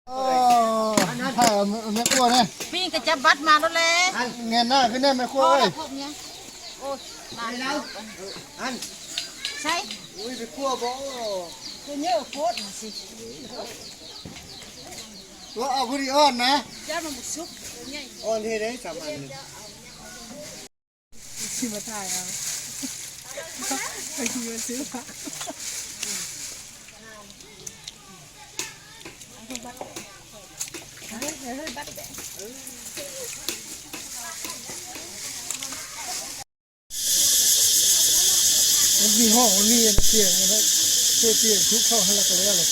ໂອ້ ຖ່າຍເອົາແມ່ຄົວແດ່ ປີ້ງກະຈັບບັດມາໂລດແຫຼະ ແງນໜ້າຂຶ້ນແດ່ແມ່ຄົວເອີຍ ໂອ້ຍ ມາແລ້ວ ອັນ ໃສ່ ໂອ້ຍ ແມ່ຄົວບໍ່ ຕົວເຍີະໂພດຊິ ວ່າເອົາຜູ້ທີ່ອ່ອນນະ ຢ້ານມັນບໍ່ສຸກ ຕົວໃຫຍ່ ອ່ອນເຮັດໄດ້ສາມອັນ ຊິມາຖ່າຍເອົາ ໄປຂີ່ມາຊື້ ມັນມີຫ້ອງ ມັນມີອັນສຽງ ເພື່ອສຽງທຸກເຂົ້າຫັ້ນລະກະແລ້ວລະ.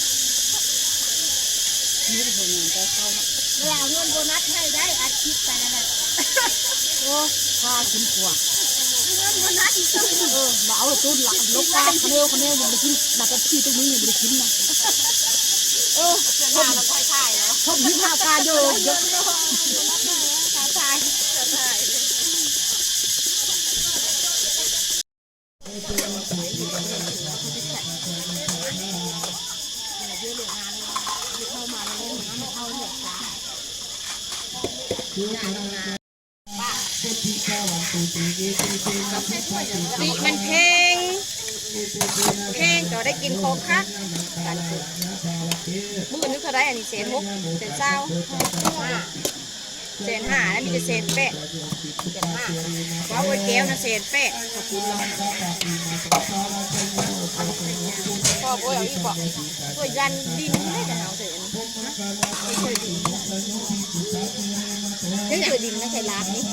ແລ້ວເອົາເງິນໂບນັດໃຫ້ໄດ້ ອັດຄລິບໄປນັ້ນແຫຼະ. ໂອ້ ພາກິນກວ່າ ເງິນໂບນັດອີກ ເອີ ມາເອົາຕູ້ນຫຼັງ ລົກກາຄະເນວຄະເນວ ຍັງບໍ່ໄດ້ກິນ ໜ້າຕາທີ່ຕົວນີ້ຍັງບໍ່ໄດ້ກິນນະ. ເອີ ເປັນຫາລະຄ່ອຍຖ່າຍເນາະ ຄົບຮີບຫາການຢູ່ ເອີ ເອີ ຖ່າຍ ຖ່າຍ. ປີກມັນແພງ ແພງກໍໄດ້ກິນຂອງຄັກ. ມື້ໜຶ່ງເທົ່າໃດອັນນີ້ ແສນຫົກ ແສນຊາວ ແສນຫ້າ ແລ້ວມີແຕ່ແສນແປດ ເວົ້າໄອ້ແກ້ວນະ ແສນແປດ ຂອບຄຸນເນາະ. ພໍ່ ໂອ້ຍ ເອົາອີກບໍ່? ໂອ້ຍ ຢ້ານດິນເດ້ ຈະເອົາໃສ່ອັນນີ້ ໃສ່ດິນ ໃສ່ດິນນະ ໃສ່ລາກນີ້.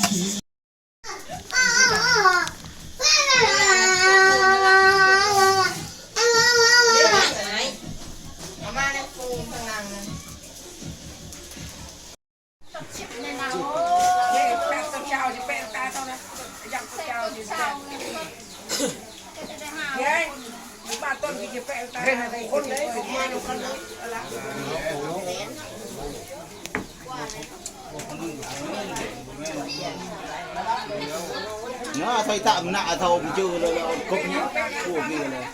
ນະ ໄທຕະມະນະ ເທົ່າໄປເຈີເລີຍ ກົບນີ້ ພວກນີ້ເລີຍ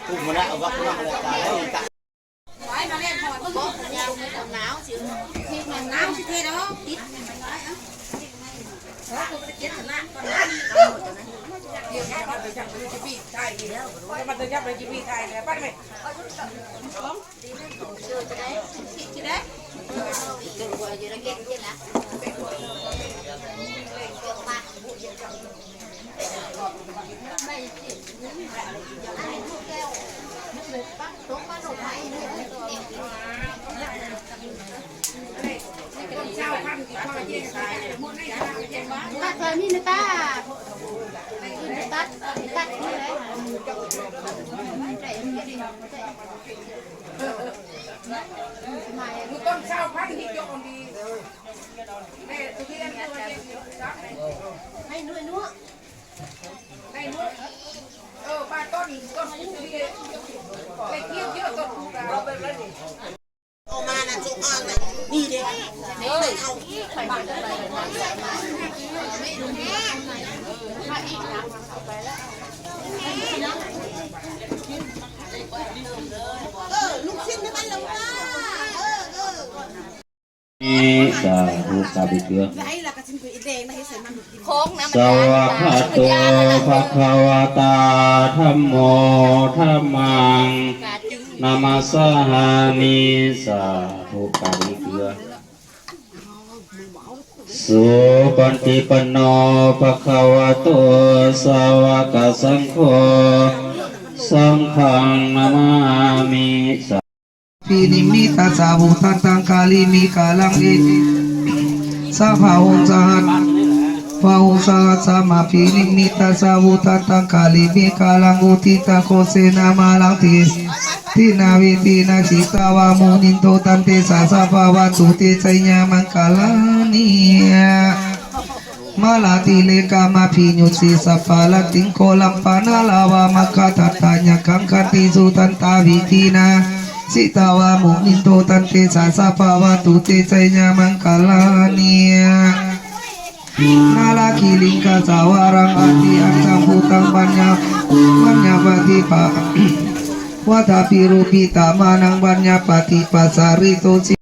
ພວກມະນະ ວັກມະນະ ຕາໄທຕະ. ໄປມາແລ່ນຮອດບໍ່? ຍາມໜາວຊິ ໜາວຊິເທດອອກ ຕິດ ເອີ ບໍ່ໄດ້ເຈັບຊະນະ ກ່ອນນະ ດຽວມາເດີ ຈັບໄປຈີພີຖ່າຍອີກ ມາເດີ ຈັບໄປຈີພີຖ່າຍແລ້ວ ໄປແມ່. ເອີ ຈະໄດ້ ຈະໄດ້ ເອີ ເອີ ຢູ່ລະເກັດເກັດລະ. ຕັດເພິ່ນນີ້ນະຕາ ຕັດ ຕັດນີ້ແຫຼະ. ນີ້ ສາທຸ ກາບເກືອ ຂອງນຳ ສະວາຄາໂຕ ພະຄະວະຕາ ທຳໂມ ທຳມັງ ນະມັດສະຫາມິ ສາທຸ ກາບເກືອ ສຸປະຕິປັນໂນ ພະຄະວະໂຕ ສາວະກະສັງໂຄ ສັງຄັງ ນະມາມິ ສາ ພິນິມມິຕາສາວຸທັນຕັງ ກາລິມະກາລັງ ເອຕິ ສາພະໂຫງສະຫັດ ພະໂຫງສະຫັດສາມະພິນິມມິຕາສາວຸທັນຕັງ ກາລິມະກາລັງ ອຸທິຕາໂຄເສນາມາລັງ ທີ ທິນາເວທິນາ ຈິດຕາວາມຸນິນໂທ ຕັນເຕຊະສະພະວັນຕຸເຕ ໄຊຍະມັງຄະລານິ ມາລາຕິເລກາມາພິຍຸດສີ ສັບພະລັດຕິງໂຄລັມປະນາລາວາມະຄະທັດທະຍັກຂັງ ຂັນຕິສຸທັນຕາວິທິນາ ຈິດຕາວາມຸນິນໂທ ຕັນເຕຊະສະພະວັນຕຸເຕ ໄຊຍະມັງຄະລານິ ນາລະກິລິງກະສາວາລັງ ອະຕິອັນຈັງ ພຸດທັງ ບັນຍາ ບັນຍາປະຕິປະ ວັດຖະພິໂຣປິຕະມານັງ ບັນຍາປະຕິປະສາລິໂຕ ສິ